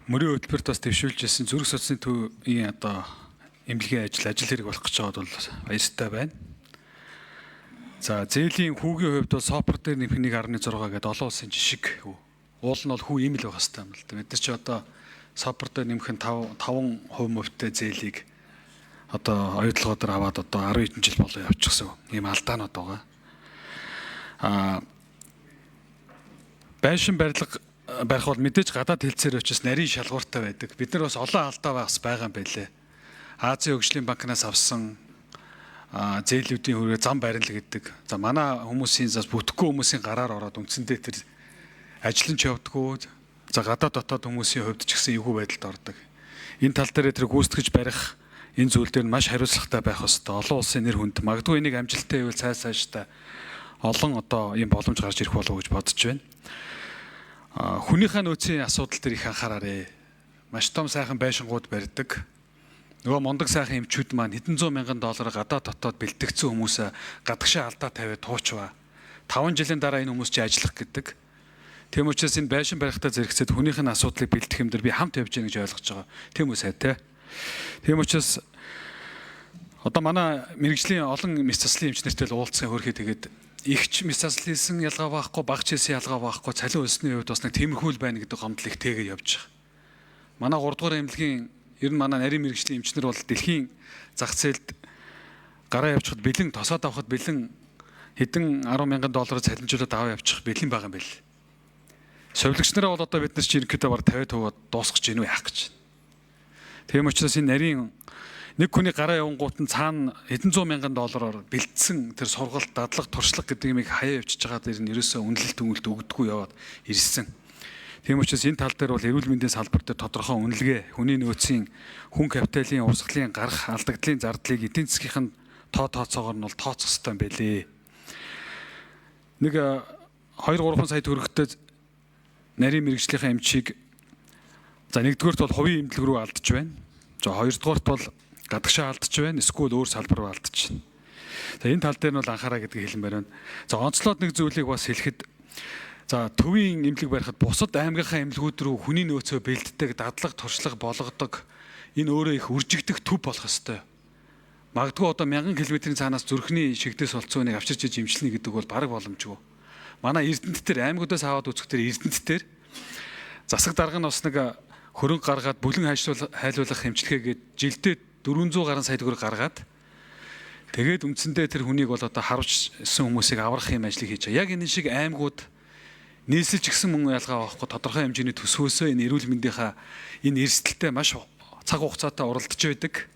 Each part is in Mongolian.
Мөрийн хөтөлбөрт бас дэвшүүлж ирсэн зүрх судасны төвийн одоо эмнэлгийн ажил хэрэг болох гэж байгаад бол баяртай байна. За зээлийн хүүгийн хувьд бол сопр дээр нэмэх 1.6 гэдэг олон улсын жишг. Уул нь бол хүү ийм л байх хэрэгтэй юм л да. Бид нар чи одоо сопр дээр нэмэх нь 5 5% мөвтэй зээлийг одоо оюутлогоо дээр аваад одоо 10 хэдэн жил болоо явчихсан ийм алдаанууд байгаа. Аа байшин барилга барих бол мэдээж гадаад хэлцээр очиж нарийн шалгууртай байдаг. Бид нар бас олон алдаа бас байгаа юм байлээ. Азийн хөгжлийн банкнаас авсан зээлүүдийн хүрээ зам барил гэдэг. За манай хүмүүсийн зас бүтэхгүй хүмүүсийн гараар ороод үндсэндээ тэр ажил нь ч явдггүй. За гадаад дотоод хүмүүсийн хувьд ч гэсэн эвгүй байдалд ордог. Энэ тал дээр тэр гүйцэтгэж барих энэ зүйл дээр нь маш хариуцлагатай байх ёстой. Олон улсын нэр хүнд магадгүй энийг амжилттай байвал цаашдаа олон одоо ийм боломж гарч ирэх болов уу гэж бодож байна. Хүнийхээ нөөцийн асуудал дээр их анхаараарэ. Маш том сайхан байшингууд барьдаг. Нөгөө мундаг сайхан эмчүүд маань хэдэн зуун мянган доллар гадаад дотоод бэлтгэгдсэн хүмүүсээ гадагшаа алдаа тавиад туучваа. 5 жилийн дараа энэ хүмүүс чи ажиллах гэдэг. Тийм учраас энэ байшин барихтаа зэрэгцээд хүнийх нь асуудлыг бэлтгэх юм дээр би хамт явж гэнэ гэж ойлгож байгаа. Тийм үү сай те. Тийм учраас одоо манай мэргэжлийн олон мэс заслын эмч нартай л уулзсан хөрхий тэгээд ихч мэс засал хийсэн ялгаа байхгүй, багч хийсэн ялгаа байхгүй, цалин өсний хувьд бас нэг тиймэрхүү л байна гэдэг гомдол их тэгээ явж байгаа. Манай 3 дугаар эмнэлгийн ер нь манай нарийн мэргэжлийн эмчнэр бол дэлхийн зах зээлд гараа явчихад бэлэн тосоод авахд бэлэн хэдэн 10 мянган доллараар цалинжуулаад аваа явчих бэлэн байгаа юм байл. Совилогч нараа бол одоо бид нар чи ерөнхийдөө баг 50% дуусгах гэж гинүү яах гэж. Тийм учраас энэ нарийн нэг хүний гараа явангуут нь цаана хэдэн зуун мянган доллараар бэлдсэн тэр сургалт, дадлага, туршлага гэдэг юмыг хаяа явчихж байгаа дээр нь ерөөсөө үнэлэлт өнгөлт өгдөггүй яваад ирсэн. Тийм учраас энэ тал дээр бол эрүүл мэндийн салбар дээр тодорхой үнэлгээ, хүний нөөцийн, хүн капиталын урсгалын гарах алдагдлын зардлыг эдийн засгийнх нь тооцоогоор нь бол тооцох ёстой юм байлээ. Нэг 2 3 сая төгрөгтэй нарийн мэргэжлийнхаа эмчийг за нэгдүгээрт бол хувийн эмнэлэг рүү алдаж байна. За хоёрдугаарт бол гадагшаа алдаж байна. Эсвэл өөр салбар руу алдаж байна. За энэ тал дээр нь бол анхаараа гэдгийг хэлэн байна. За онцлоод нэг зүйлийг бас хэлэхэд за төвийн эмнэлэг барихад бусад аймгийнхаа эмнэлгүүд рүү хүний нөөцөө бэлддэг, дадлага, туршлага болгодог. Энэ өөрөө их үржигдэх төв болох ёстой. Магадгүй одоо 1000 км-ийн цаанаас зүрхний шигдээс олцсон хүнийг авчирч иж эмчлэнэ гэдэг бол бараг боломжгүй. Манай Эрдэнэт дээр аймагудаас аваад үзэх дээр Эрдэнэт дээр засаг дарга нь бас нэг хөрөнгө гаргаад бүлэн хайлуулах эмчилгээгээд жилдээ 400 гаруй сая төгрөг гаргаад тэгээд үндсэндээ тэр хүнийг бол одоо харуулсан хүмүүсийг аврах юм ажлыг хийж байгаа. Яг энэ шиг аймагуд нийслэлч гэсэн мөн ялгаа байхгүй тодорхой хэмжээний төсвөөсөө энэ эрүүл мэндийнхаа энэ эрсдэлтэй маш цаг хугацаатай уралдаж байдаг.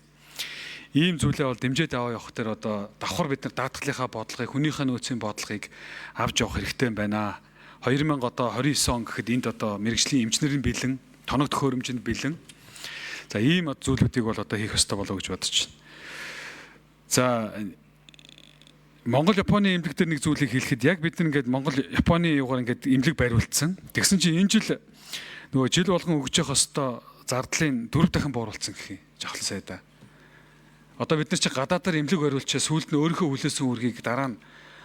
Ийм зүйлээ бол дэмжиж аваа явах дээр одоо давхар бид нар даатгалынхаа бодлогыг, хүнийхээ нөөцийн бодлогыг авч явах хэрэгтэй юм байна. 2029 он гэхэд энд одоо мэргэжлийн эмчнэрийн бэлэн, тоног төхөөрөмжөнд бэлэн. За ийм зүйлүүдийг бол одоо хийх ёстой болов уу гэж бодож байна. За Монгол Японы эмнэлэг дээр нэг зүйлийг хэлэхэд яг бид нар ингээд Монгол Японы юугаар ингээд эмнэлэг бариулцсан. Тэгсэн чинь энэ жил нөгөө жил болгон өгч явах ёстой зардлын 4 дахин бууруулсан гэх юм. Жавхлан сайдаа. Одоо бид нар чи гадаадаар эмнэлэг бариулчаа сүүлд нь өөрийнхөө хүлээсэн үүргийг дараа нь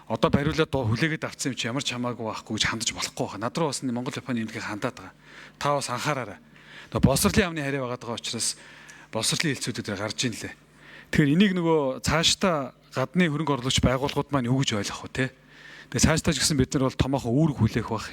одоо бариулаад хүлээгээд авсан юм чи ямар ч хамаагүй байхгүй гэж хандаж болохгүй байна. Над руу бас Монгол Японы эмнэлгийг хандаад байгаа. Та бас анхаараарай. Тэгээ боловсролын яамны харьяа байгаад байгаа учраас боловсролын хэлцүүдүүд гарч ийн лээ. Тэгэхээр энийг нөгөө цаашдаа гадны хөрөнгө оруулагч байгууллагууд маань юу гэж ойлгох вэ те? Тэгээ цаашдаа ч гэсэн бид нар бол томоохон үүрэг хүлээх бах.